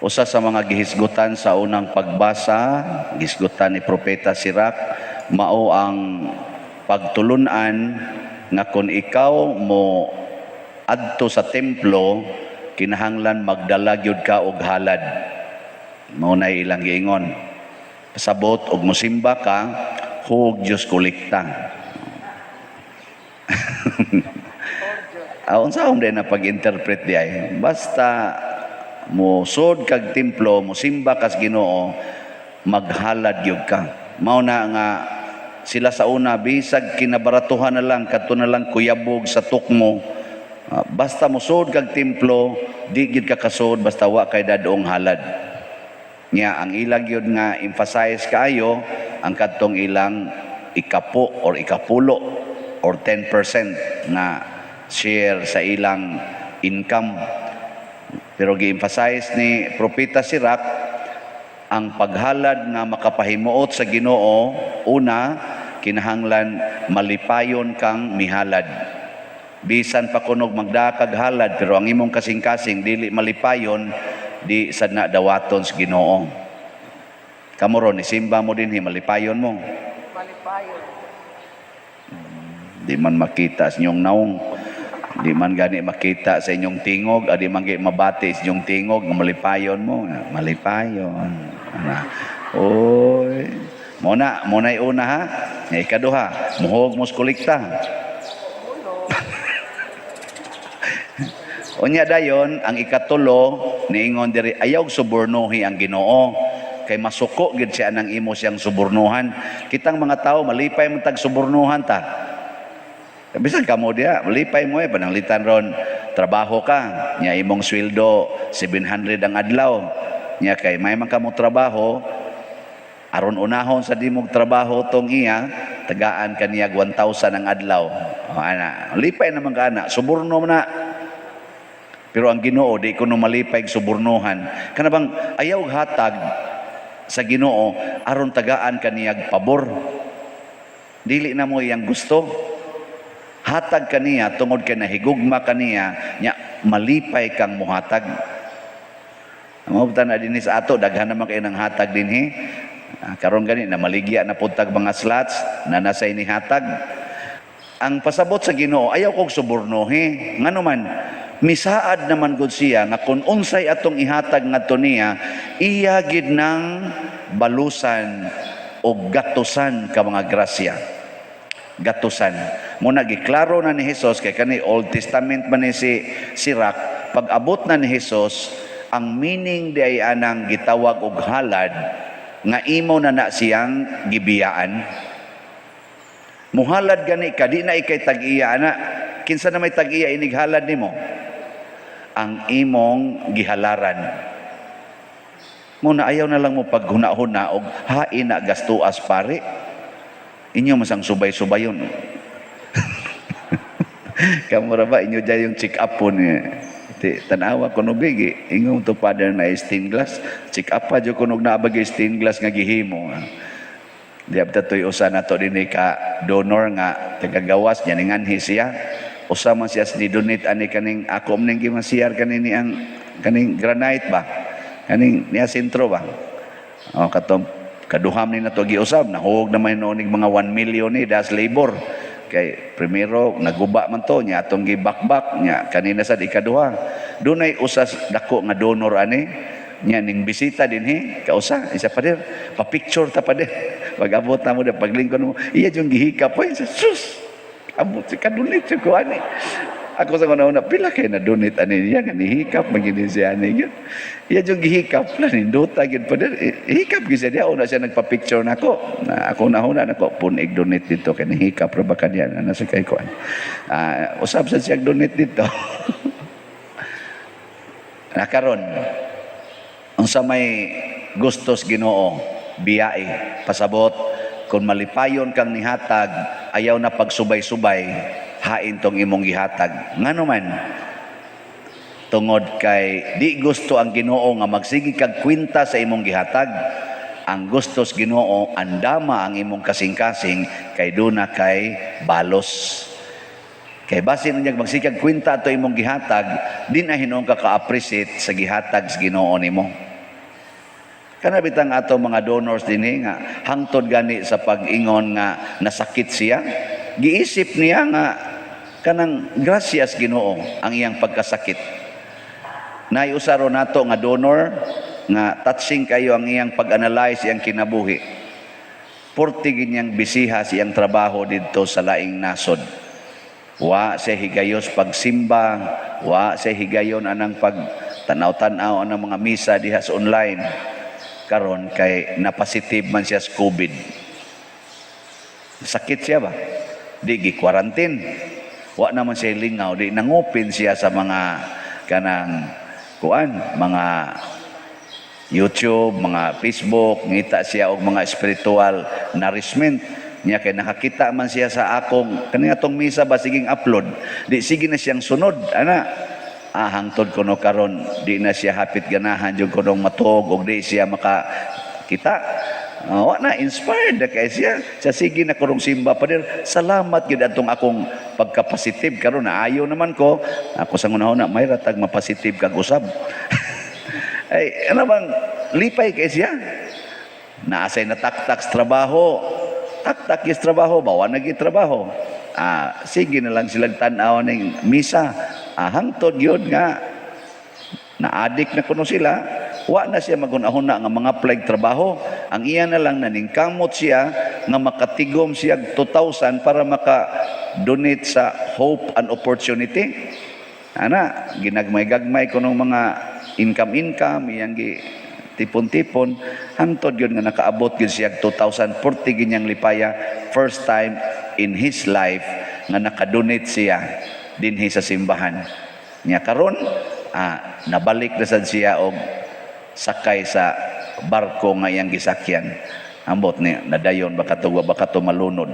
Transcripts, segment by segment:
Usa sa mga gihisgutan sa unang pagbasa, gihisgutan ni Propeta Sirach, mao ang pagtulunan nga kung ikaw mo adto sa templo, kinahanglan magdala gyud ka og halad. Mao na ilang giingon. Pasabot og mosimba ka, hug Diyos kolekta. Unsa din na pag-interpret di ay? Basta mo sud kag templo, mo simba kas Ginoo, maghalad gyud ka. Mao na nga sila sa una, bisag kinabaratuhan na lang, kadto na lang kuyabog sa tukmo, basta mosud kag templo, di gyud ka kasud basta wa kay dadong halad. Nya ang ilang gyud nga emphasize kaayo ang kadtong ilang ikapo or ikapulo or 10% na share sa ilang income. Pero gi-emphasize ni Propeta Sirach ang paghalad nga makapahimuot sa Ginoo, una, kinahanglan malipayon kang mihalad. Bisan pa kunog magdakag halad, pero ang imong kasing-kasing dili malipayon, di sad na dawaton sa Ginoo. Kamo ron, isimba mo dinhi, malipayon mo? Malipayon. Di man makita sa inyong naong. Di man gani makita sa inyong tingog, di man gani mabati sa inyong tingog, nga malipayon mo. Malipayon. Ana. Oy. Mo na una ha. Nga ikaduha, muhog mo sa kolekta. Ulo. Unya dayon, ang ikatulo, niingon diri, ayaw subornohi ang Ginoo kay masuko gid siya nang imo siyang subornohan. Kitang mga tao malipay man tag subornohan ta. Bisan kamo diya, malipay mo eh, pananglitan ron, trabaho ka, nya imong sweldo 700 ang adlaw. Nya kay may man kamo trabaho, aron unahon sa dimog trabaho tong iya, tagaan kaniya 1,000 ang adlaw. O, ana, lipay naman ka ana, suborno man na. Pero ang Ginoo di kuno malipay og subornohan. Kana bang ayaw hatag sa Ginoo aron tagaan kaniyag pabor. Dili na mo iyang gusto. Hatag kaniya tungod kay nahigugma kaniya, nya malipay kang muhatag. Mao na dinhi sa ato, daghan naman kayo ng hatag dinhi. Karon gani na maligya na pud tag mga slots na nasay ni hatag. Ang pasabot sa Ginoo, ayaw kog subornohi. Ngano man, misaad naman gud siya nga kung unsay atong ihatag ngadto niya, iya gid nang balusan o gatusan ka mga grasya. Gatusan. Muna giklaro na ni Jesus kay kani Old Testament man ni si Sirach, pag abot na ni Jesus, ang meaning di ay anang gitawag og halad nga imo na na siyang gibiyaan. Muhalad gani ka, di na ikay tag-iya ana. Kinsa na may tag-iya inig halad nimo? Ang imong gihalaran. Muna ayaw na lang mo paghuna-huna og hain na gastuas pare. Inyo masang subay-subayon. Kamo ra ba inyo dyan yung check up po ni Ti, tanawa ko no bigi ingong to father na stained glass check up pa jud kunog naabag stained glass nga gihimo. Di abta to'y usa na to dinhi ka donor nga tagagawas niya ninganhi siya. Usa man siya ni donate ani kaning ako ning gimasiyar kanini ang kaning granite ba? Kaning niya sentro ba? O katong kaduham ni nato giusab, nahuog naman noon mga 1 million ni das labor. Kay primero naguba man to nya atong gibakbak nya kanina sad ikaduha. Dunay usas dako nga donor ani nya ning bisita dinhi kausa isa pader pa-picture ta pader. Pag-abot na mo da paglingkon mo iya jung gihikap oy, sus, abot si kadonate si ko ani. Ako sa una pila kay na donate ani niya nga nihikap man gini siya ani gyud. Iya jung gihikap la nindota gyud pader, hikap gyud siya diha. Una siya nagpa-picture nako na ako nahuna nako punig donate dito kay nihikap ra ba kaniya na nasa kay kuan. Usab sa siya donate dito. Nakaron unsa may gustos Ginoo, biyae. Pasabot kung malipayon kang nihatag, ayaw na pagsubay-subay hain tong imong gihatag. Ngano man, tungod kay di gusto ang Ginoo nga magsige kag kwenta sa imong gihatag. Ang gustos Ginoo, andama ang imong kasing-kasing kay duna kay balos. Kay basin niya magsikag kwenta ato imong gihatag, di na hinuon ka ka-appreciate sa gihatag sa Ginoo nimo. Kana bitang ato mga donors dinhi nga hangtod gani sa pag-ingon nga nasakit siya, giisip niya nga kanang gracias Ginoo ang iyang pagkasakit. Naay usa ro nato nga donor nga touching kayo ang iyang pag-analyze iyang kinabuhi. Purti ginyang bisiha sa iyang trabaho didto sa laing nasod. Wa siya higayos pagsimba, wa siya higayon anang pag tanaw-tanaw anang mga misa diha sa online. Karon kay napositive man siya sa COVID. Sakit siya ba? Di gi-quarantine. Wa naman siya lingaw, di nangupin siya sa mga kanang kuan, mga YouTube, mga Facebook, ngita siya og mga spiritual nourishment niya kay nakakita man siya sa akong kani atong misa ba, siging upload, di sige na siyang sunod ana. Hangtod kuno karon di na siya hapit ganahan jud kunong matuog og di siya maka kita. Wa na inspired na kay siya sa sige na kurong simba, pader. Salamat gyud atong akong pagka-positive karon na ayo naman ko ako sa ngunahon na may ratag mapositive kag usab. Ay, ano bang lipay kay siya. Naasay na taktak sa trabaho, taktak is trabaho ba, wa nagi trabaho. Sige na lang silang tan-aw ning misa. Hangtod yun nga na-addict na kuno sila, wa na siya magunahuna nga mga apply trabaho. Ang iya na lang, naningkamot siya nga makatigom siya 2,000 para maka-donate sa Hope and Opportunity. Ana, ginagmay-gagmay kuno mga income-income, iyang gi tipon-tipon, hangtod yun nga nakaabot yun siya 2,000. 40 ginyang lipaya, first time in his life nga nakadonate siya dinhi sa simbahan. Nya karon nabalik na sad siya og sakay sa barko nga iyang gisakyan. Ambot ni nadayon baka to, baka to malunod.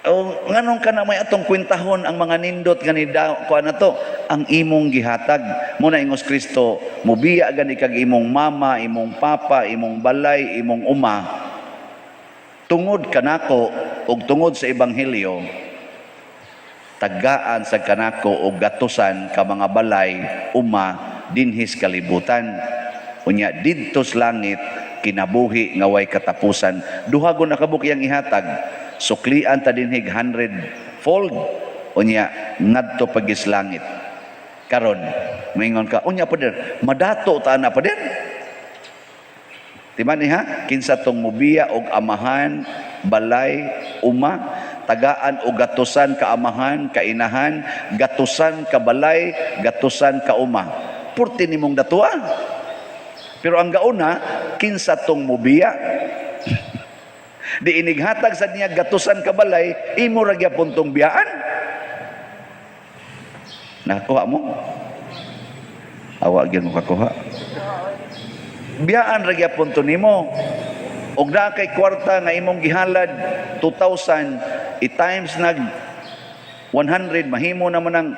O nganong kana may atong kwentahon ang mga nindot nga ni kuan na to ang imong gihatag mo na ingos Kristo, mubiya gani kag imong mama, imong papa, imong balay, imong uma tungod kanako ug tungod sa ebanghelyo, tagaan sa kanako og gatusan ka mga balay, uma dinhi sa kalibutan, unya didto sa langit kinabuhi nga way katapusan. Duha gud nakabuk iyang ihatag, suklian ta dinhig 100 fold, unya ngadto pagis langit. Karon moingon ka, unya pader, madato ta ana, pader? Di ba ni ha? Kinsa tong mubiya og amahan, balay, uma, tagaan og gatusan ka amahan, kainahan, gatusan ka balay, gatusan ka uma. Purti nimong datua. Pero ang gauna, kinsa tong mubiya. Di inighatag sa niya gatusan ka balay, imo ra gyapon tong biyaan. Nakakuha mo? Awa gyud mo kakuha. Biyaan ra gyapon to nimo. Og naa kay kwarta nga imong gihalad 2,000, i-times nag 100, mahimo naman ang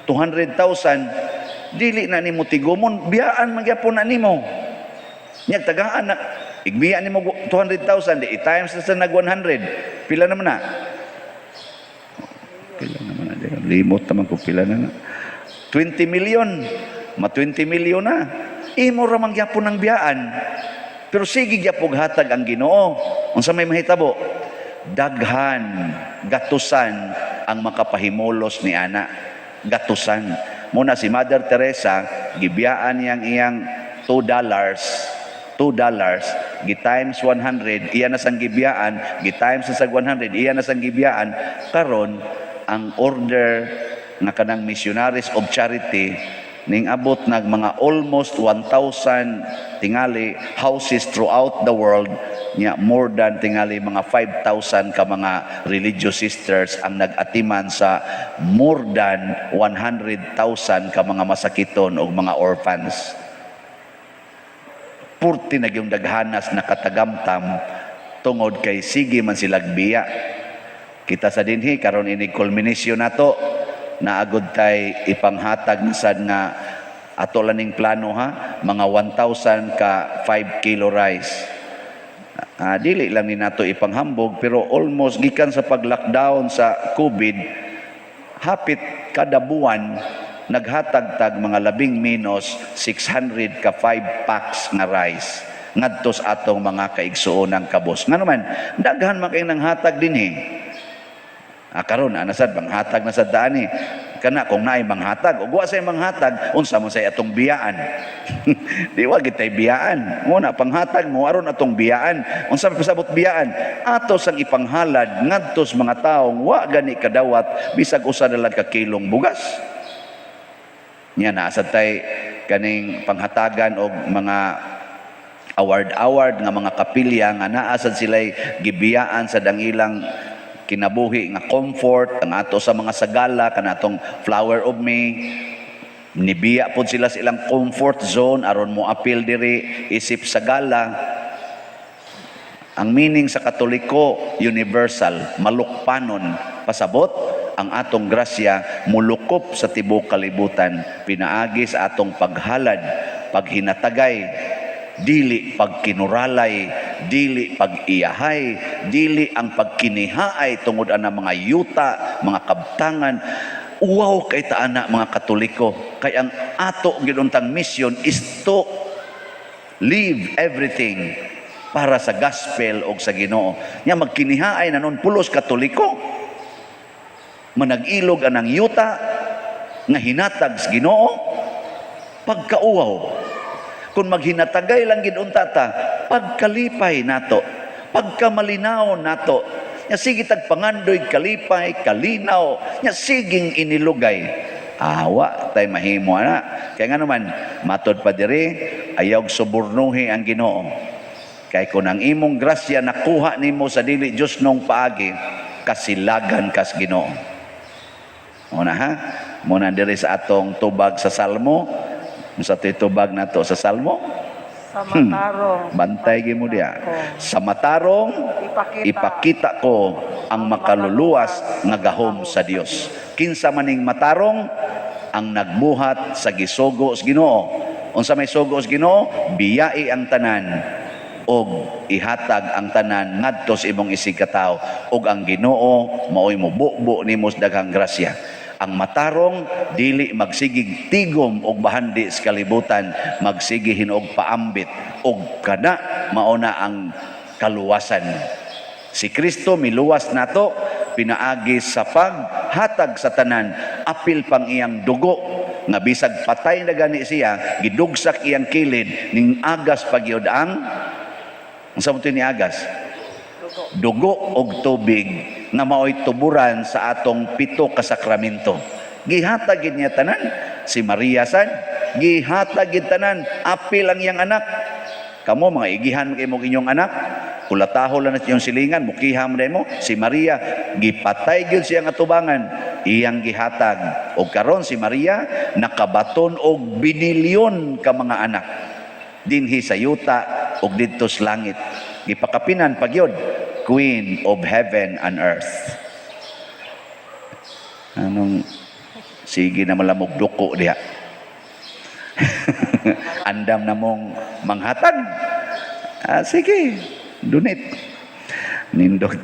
200,000. Dili na nimo tigumon, biyaan man gyapon na nimo. Nya tagaan na igbiya nimo 200,000, di i-times na sa nag 100, pila naman na? Pila naman na? Di limot naman ko pila na na. 20 million, ma 20 million na, imo ra man gyapon ang biyaan. Pero sige gyapon hatag ang Ginoo. Unsa may mahitabo, daghan gatusan ang makapahimulos ni ana. Gatusan muna si Mother Teresa, gibiyaan niyang iyang $2, $2, gi times 100, iya na sang gibiyaan, gi times sa 100, iya na sang gibiyaan. Karon ang order nga kanang Missionaries of Charity ning abot nag mga almost 1,000 tingali houses throughout the world nya, more than tingali mga 5,000 ka mga religious sisters ang nag-atiman sa more than 100,000 ka mga masakiton og mga orphans. Purti na yung daghanas na katagamtam tungod kay sige man silag biya. Kita sa dinhi karon, inig culmination nato, naagod tay ipanghatag na sad nga ato laning plano ha, mga 1,000 ka 5 kilo rice. Dili lang ni nato ipanghambog, pero almost gikan sa pag-lockdown sa COVID, hapit kada buwan Naghatag tag mga labing menos 600 ka 5 packs nga rice ngadto sa atong mga kaigsuonang kabos. Ngano man, daghan man kay nanghatag dinhi. Ah, karon ana sad manghatag na sad daan eh. Kana kung naay manghatag ug wa say manghatag, unsa man say atong biyaan? Di wa gitay biyaan. Mo na panghatag mo aron atong biyaan. Unsa man pasabot biyaan? Ato sang ipanghalad ngadto sa mga taong wa gani kadawat bisag usa na lang ka kilong bugas. Nya naa sad tay kaning panghatagan og mga award-award nga mga kapilya nga naa sad sila'y gibiyaan sa dangilang kinabuhi nga comfort, ang ato sa mga sagala, kanatong Flower of May, nibiya pod sila sa ilang comfort zone aron mo apil diri isip sagala. Ang meaning sa Katoliko, universal, malukpanon. Pasabot, ang atong grasya mulukop sa tibuok kalibutan pinaagi sa atong paghalad, paghinatagay, dili pagkinuralay, dili pag-iyahay, dili ang pagkinihaay tungod ana mga yuta, mga kabtangan. Uwaw kay ta ana, mga Katoliko, kay ang ato gyud untang mission is to leave everything para sa gospel o sa Ginoo. Nya magkinihaay na nun pulos Katoliko, manag-ilog anang yuta nga hinatag sa Ginoo, pagkauwaw. Kung maghinatagay lang gid unta ta, pagkalipay nato, pagkamalinaw nato. Nya sige tag pangandoy kalipay, kalinaw, nya siging inilugay. Awa tay mahimo ana. Kaya nga naman, matod pa diri, ayaw subornuhi ang Ginoo. Kay kung ang imong grasya nakuha nimo sa dili Diyos nung paagi, kasilagan kas Ginoo. Muna ha? Muna diri sa atong tubag sa Salmo. Sa tubag nato sa Salmo, Sa matarong. Bantay gyud mo diya. Ko. Sa matarong Ipakita. Ipakita ko ang makaluluwas nga gahom sa Dios. Kinsa maning matarong? Ang nagbuhat sa gisugo sa Ginoo. Unsa may sugo sa Ginoo? Biyai ang tanan og ihatag ang tanan ngadto sa imong isigkatawo ug ang Ginoo maoy mobubo nimo sa daghang grasya. Ang matarong dili magsigig tigom og bahandi sa kalibutan, magsige hinuog paambit og kana mao na ang kaluwasan. Si Kristo miluwas nato pinaagi sa paghatag sa tanan, apil pang iyang dugo nga bisag patay na gani siya, gidugsak iyang kilid ning agas pagyud ang, unsa mo ni agas? Dugo og tubig nga maoy tuburan sa atong pito ka sakramento. Gihatag gid niya tanan. Si Maria sad gihatag gid tanan, apil ang iyang anak. Kamo mga igihan kay mo inyong anak, kulataho lang na iyong silingan, mukiha mo mo. Si Maria gipatay gyud siya nga tubangan, iyang gihatag. Og karon si Maria nakabaton og binilyon ka mga anak dinhi sa yuta ug didto sa langit. Gipakapinan pagyod, Queen of Heaven and Earth. Anong sige na malamog duko diha? Andam na mong manghatag. Ah, sige, donate. Nindot.